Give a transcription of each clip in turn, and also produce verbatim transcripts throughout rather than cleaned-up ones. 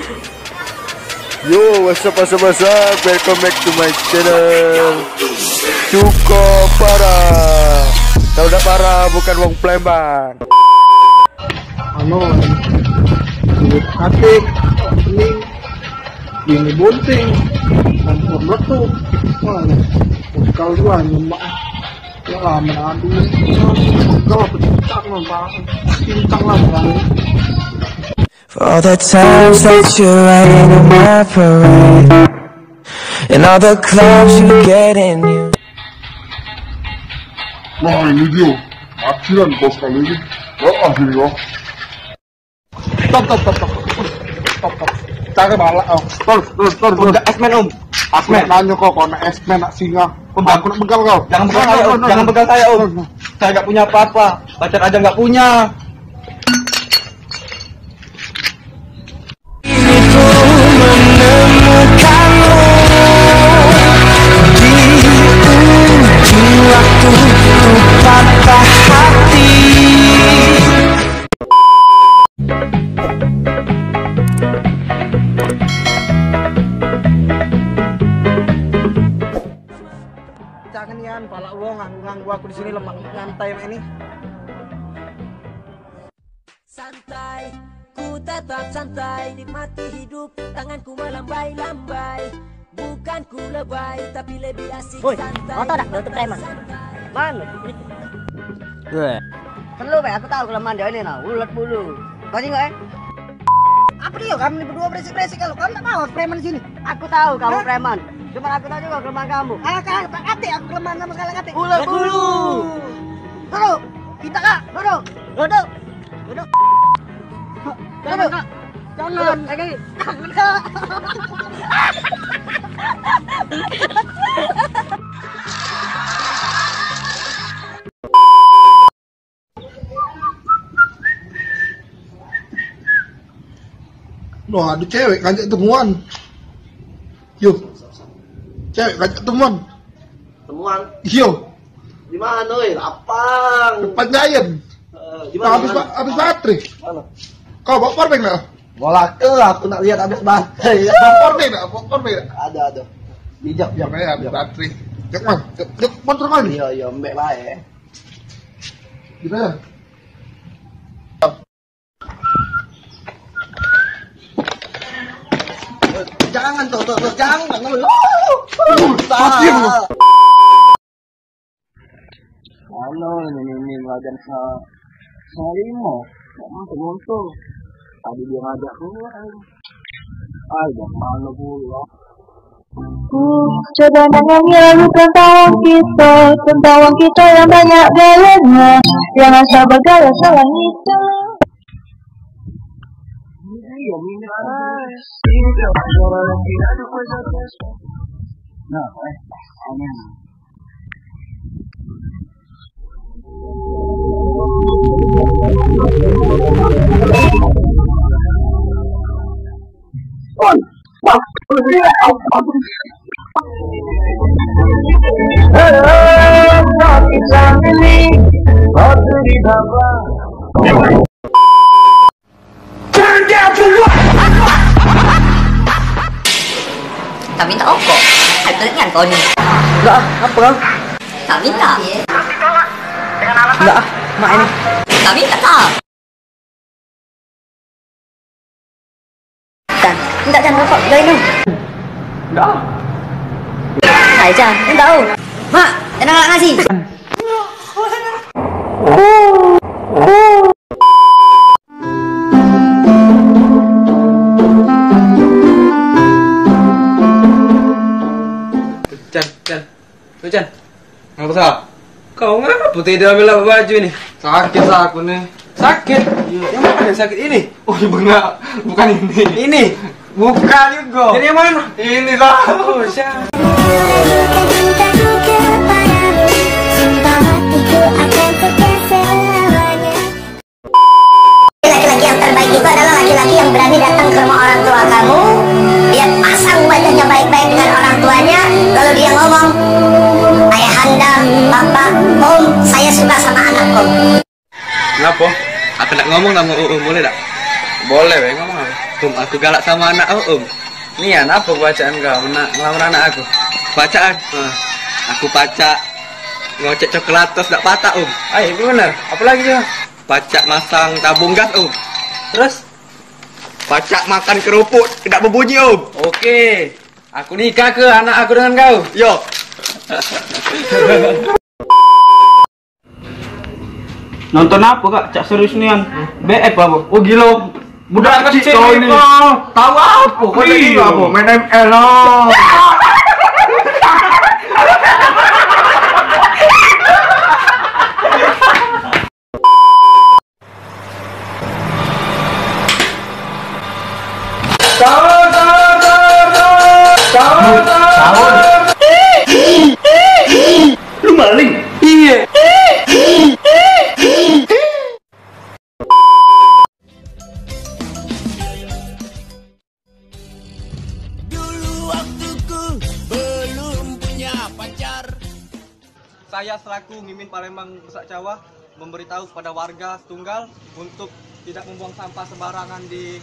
Yo, what's up, what's up, what's up? Welcome back to my channel. Cukup parah. Kalau dak parah, bukan wong Palembang. Anu, duit katik, ini, ini bunting, kompor meletup. Wah, kalau gua nyemak, ya lah, menadu. Kalau pecah lah, Bang. Cincang lah, Bang. For all the times that you rain on my parade, and all the clothes you get in you. Nah, ini dia. Akhiran kau sekali ni. Ya, akhirnya. Stop, stop, stop, stop. Stop, stop. Cara balak, oh. Terus, terus, terus, terus. Udah, X-Men, Om. X-Men. Nanya kau, kau nak X-Men, nak singa. Om, aku nak begal kau. Jangan begal saya, Om. Jangan begal saya, Om. Saya gak punya apa-apa. Pacar aja gak punya. Itu menemukanmu di ujung waktu ku patah hati. Jangan nian, palak wong, ganggu, ganggu aku di sini, lemak nyantai mak ini. Santai, ku tetap santai, nikmati hidup, tanganku melambai-lambai. Bukan ku lebay, tapi lebih asik. Woi, santai, kau tahu tak, kau tu preman. Santai. Mana? Weh. Perlu, Bek, aku tahu kelemahan dia ini, nah, ulet bulu. Kau tengok, eh. Apa dia? Kamu ni berdua berisik-berisik kalau kamu tak tahu aku preman di sini. Aku tahu kamu preman. Cuma aku tahu juga kelemahan kamu. Ah, kak, tak katik aku kelemahan sama sekali, katik. Ulet bulu. Duduk. Kita, Kak, duduk. Duduk. Duduk. Jangan, Kak. Jangan. Duduk, lagi. Loh, ada cewek ngajak temuan. Yo. Cewek ngajak temuan. Temuan? Iyo. Di mana, weh? Lapang. Depan Giant. Eh, di mana, habis, di mana? Ba-, habis baterai. Mana? Kau bawa powerbank tak? Bawa ke, aku nak lihat habis baterai. Bawa powerbank tak? Bawa powerbank tak? Ada, ada. Dijak, jak. Makanya habis baterai. Jak, Man. Jak, jak, motor, Man. Iya, iya, mbek bae. Gitu ya. Jangan, tuh, tuh, tuh, jangan. Mati lu. Halo, ini Mimin Rajan Sa-, Salimo. Kok masuk motor? Tadi dia ngajak keluar. Ay, dari mana pula? Ku coba nanya lalu tentang wong kita, tentang wong kita yang banyak gayanya, yang asal bergaya salah ngitung. Nah, eh, amin. Tak minta rokok. Aku tengok kau ni. Enggak ah, apa kau? Tak minta. Enggak ah, mak ini. Tak minta kau. Tan, minta Jan rokok, gai lu. Enggak ah. Hai Jan, minta oh. Mak, tenang lah ngasih. Jan, Jan. Jan. Ngapa, Sa? Kau ngapa tidak ambil baju ini? Sakit, Sa, aku ni. Sakit? Iya. Yang mana yang sakit ini? Oh, iya, benar. Bukan ini. Ini? Bukan juga. Jadi yang mana? Ini, Sa. Oh, Sa. Laki-laki yang terbaik itu adalah laki-laki yang berani datang ke rumah orang tua kamu. Dia pasang wajahnya baik-baik dengan orang tuanya, lalu dia ngomong, "Ayahanda, Bapak, Om, saya suka sama anak Om." Kenapa? Aku nak ngomong sama Uum, boleh tak? Boleh be ngomong apo? Um, aku galak samo anak, oh, um. Nian, apo bacaan kau nak ngelamar anak aku? Bacaan? Hah. Aku pacak ngocek coklatos dak patah, um. Ai, itu bener. Apo lagi tu? Pacak masang tabung gas, um. Terus? Pacak makan kerupuk dak bebunyi, um. Oke. Aku nikah ke anak aku dengan kau? Yo. Nonton apo, Kak? Cak serius nian. B F apo? Oh, gilo. Budak kecik kau ni. Tau apo? Kau tak gilo apo? Main M L lah. Sahur, sahur, sahur, sahur. Sahur, sahur. Lu maling? Iye. Dulu waktuku belum punya pacar. Saya selaku Mimin Palembang Rusak Jawa memberitahu kepada warga Setunggal untuk tidak membuang sampah sembarangan di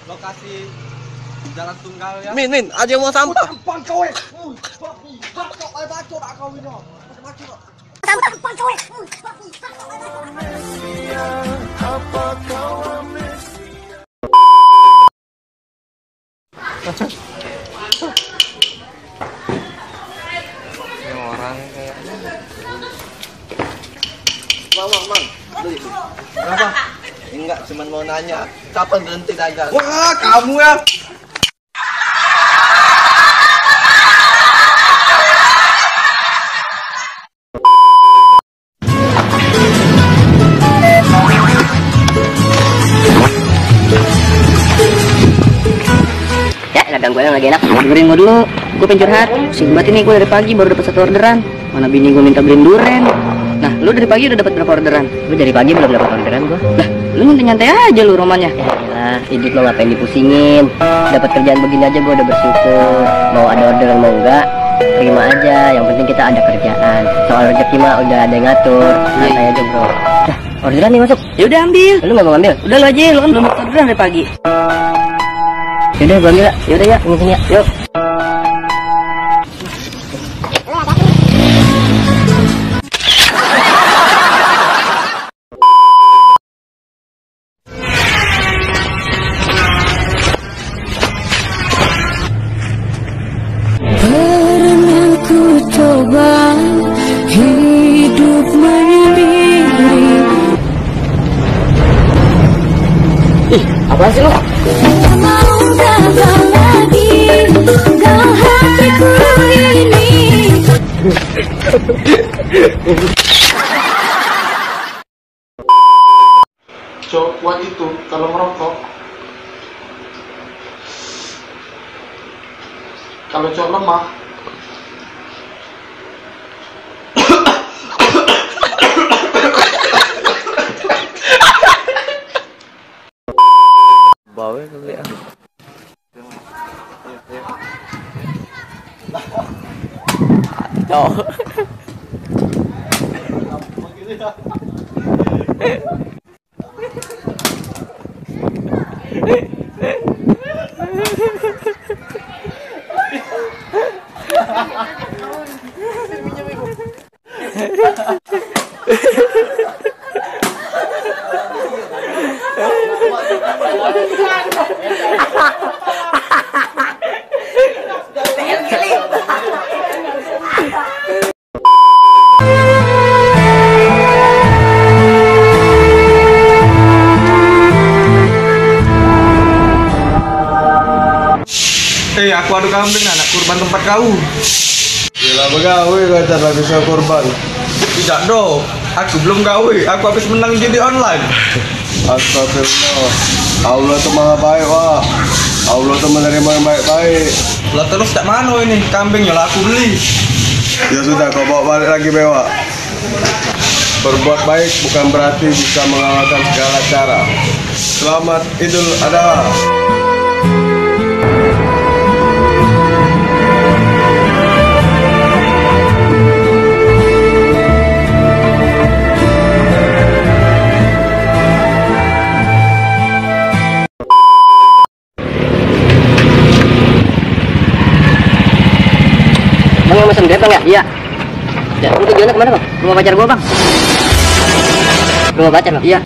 lokasi Jalan Setunggal, ya. Min, Min, ada yang buang sampah. Tampang kau, eh. Ui, babi, bacok, eh, bacok tak kau ini. Bacok, bacok. Tampang kau, eh. Ui, babi, bacok, eh, bacok. Ini orang kayaknya. Mang, mang, mang. Beli, beli. Kenapa? Enggak, cuman mau nanya. Kapan berhenti dagang? Wah, kamu ya. Ya, lah ganggu yang lagi enak. Dengerin gua dulu. Gua pengen curhat. Pusing banget ini, gua dari pagi baru dapat satu orderan. Mana bini gua minta beliin duren. Nah, lu dari pagi udah dapat berapa orderan? Gua dari pagi belum dapat orderan gua. Lah, lu nyantai-nyantai aja lu romannya. Ya elah, hidup lo ngapain dipusingin? Dapat kerjaan begini aja gua udah bersyukur. Mau ada orderan mau enggak, terima aja. Yang penting kita ada kerjaan. Soal rezeki mah udah ada yang ngatur. Santai aja, bro. Dah, orderan nih masuk. Ya udah, ambil. Lu nggak mau ngambil? Udah, lu aja, lu kan belum dapat orderan dari pagi. Ya udah, gua ambil ya. Ya udah ya, ini sini ya. Yuk. Pernah ku coba hidup menyendiri. Ih, apaan sih lo? Tak mau gagal lagi, gak hatiku ini. Cowok kuat itu kalau ngerokok, kalau cowok lemah. Bawa kali ya. Cok. Eh, aku ado kambing, nak kurban tempat kau. Gila, begawe kau cak lah bisa kurban. Tidak do, aku belum gawe, aku habis menang judi online. Astagfirullah. Allah tu maha baik, Wak. Allah tu menerima yang baik-baik. Lah terus cak mano ini? Kambing yo lah aku beli. Ya sudah, kau bawa balik lagi be, Wak. Berbuat baik bukan berarti bisa mengalahkan segala cara. Selamat Idul Adha. Yang mesen Grab, Bang, ya? Iya. Ya, lu tujuannya kemana, Bang? Rumah pacar gua, Bang. Rumah pacar, Bang? Iya.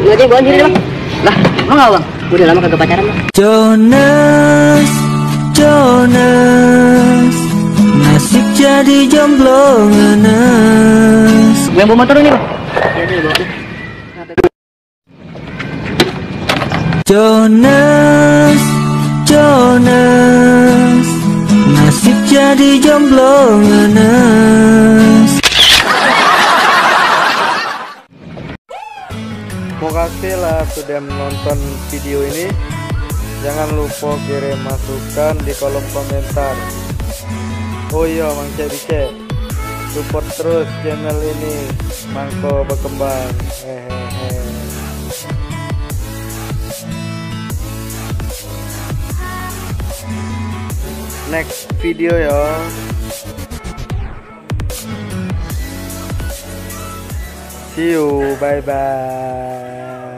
Lu aja yang bawain sini, Bang. Lah, emang apa, Bang? Udah lama kagak pacaran, Bang. Jonas, Jonas, nasib jadi jomblo ngenes. Gua yang bawa motor ini, Bang. Iya, iya, bawa. Jonas, Jonas, nasib jadi jomblo ngenes. Makasih lah sudah menonton video ini. Jangan lupa kirim masukan di kolom komentar. Oh iya, Mang Cek Bicek, support terus channel ini, mangko berkembang. Hehehe. Next video ya. See you, bye bye.